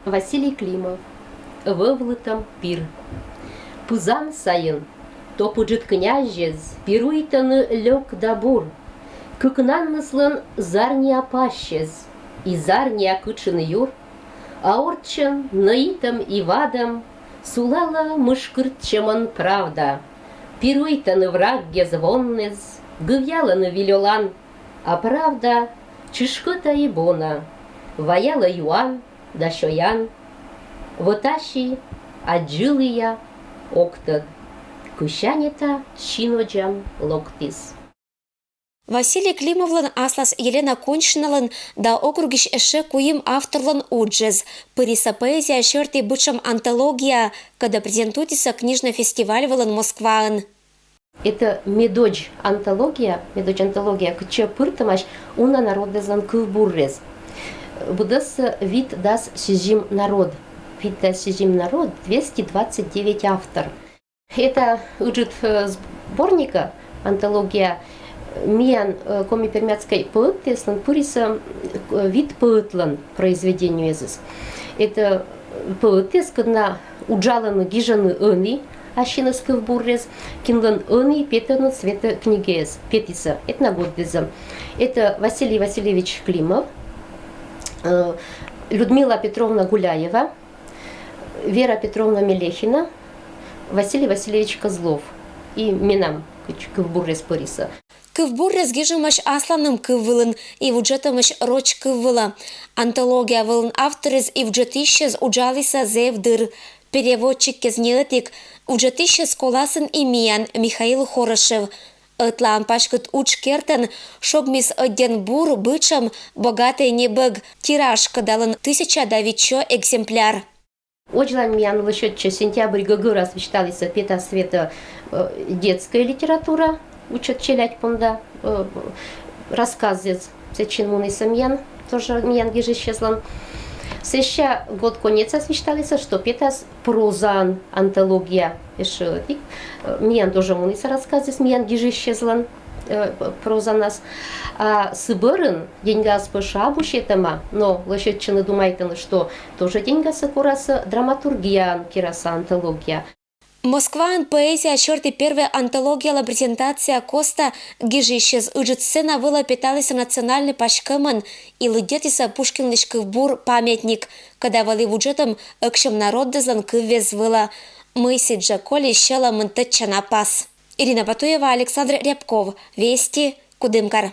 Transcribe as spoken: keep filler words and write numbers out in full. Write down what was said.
Василий Климов. Вӧвлытӧм пир. Пызан сайын топыджыд князьӧс пируйтӧны лёк да бур. Кыкнанныслӧн зарниа пасьӧс и зарниа кытшын юр. А орччӧн нӧитӧм и вадӧм сулалӧ мышкыртчӧмӧн правда. Пируйтӧны враггес вонныс, гывъялӧны вильӧлан, а правда чышкӧтӧ и бона, ваялӧ юан да сёян. Вӧтасьӧй, аддзылі-я, ог тӧд, кысянь этӧ синодзам локтіс. Василий Климовлӧн аслас Елена Коньшиналӧн да округысь эшшӧ куим авторлӧн уджыс. Пырисӧ поэзия сьӧрті бытшӧм антология, кӧдӧ презентуйтісӧ книжнӧй фестиваль вылын Москваын. Это медодз антология, медодз антология, кытчӧ пыртӧмаӧсь уна народнас кывбуръяс. Быдӧнсӧ вит дас сизим народ. Вит дас сизим народ, двести двадцать девять автор. Это ыджыд э, сборника, антология, миян э, коми-пермяцкӧй поэтъяслӧн пырисӧ э, вит поэтлӧн произведениеясыс. Это поэтъяс, кӧні уджалӧны, гижӧны ӧні ассьыныс кывбуръяс, кинлӧн ӧні петӧны светӧ книгаяс, петісӧ этнагоддязӧ. Это Василий Васильевич Климов, э, Людмила Петровна Гуляева, Вера Петровна Мелехина, Василий Васильевич Козлов и менам кыдз кывбуръяс пырисӧ. Кывбуръяс гижӧмаӧсь асланым кыв вылын и вуджӧдӧмаӧсь роч кыв вылӧ. Антология вылын авторъяс и вуджӧдысьяс уджалісӧ зэв дыр. Переводчикъяс ни ӧтик, вуджӧдысьяс коласын и миян Михаил Хорошев. Ӧтлаын паськыд удж кертӧн шогмис ӧдйӧн бур, бытшӧм, богатӧй небӧг тираж, кодалӧн тысяча да витсё экземпляр. Водзвылын миян лӧсьӧдчис сентябрь гӧгӧрас, висьталісӧ, петас светӧ э, детская литература, учӧт челядь понда, э, рассказъяс, сэтчӧ мунісӧ миян, тоже миян гижысьяслӧн. Сэсся год конецас висьталісӧ, что петас прозаӧн антология, эшшӧ ӧтик, э, миян тоже мунісӧ рассказъяс миян гижысьяслӧн э, прозанас. А сы бӧрын деньгаыс пӧ шуа абу сетӧма, но лӧсьӧдчӧны, думайтӧны, что тоже деньгасӧ корасӧ, драматургияӧн керасӧ антология. Москваын поэзия сьӧрті первой антологиялӧн презентация костӧ гижысьяс ыджыд сцена вылӧ петалісӧ национальнӧй паськӧмӧн и лыддьӧдісӧ Пушкинлысь кывбур «Памятник», кодӧс вӧлі вуджӧдӧм ӧксьӧм народнас кывъяс вылӧ. Мый сідзжӧ колис, сьӧлӧмын тӧдчана пас. Ирина Батуева, Александр Рябков, Вести, Кудымкар.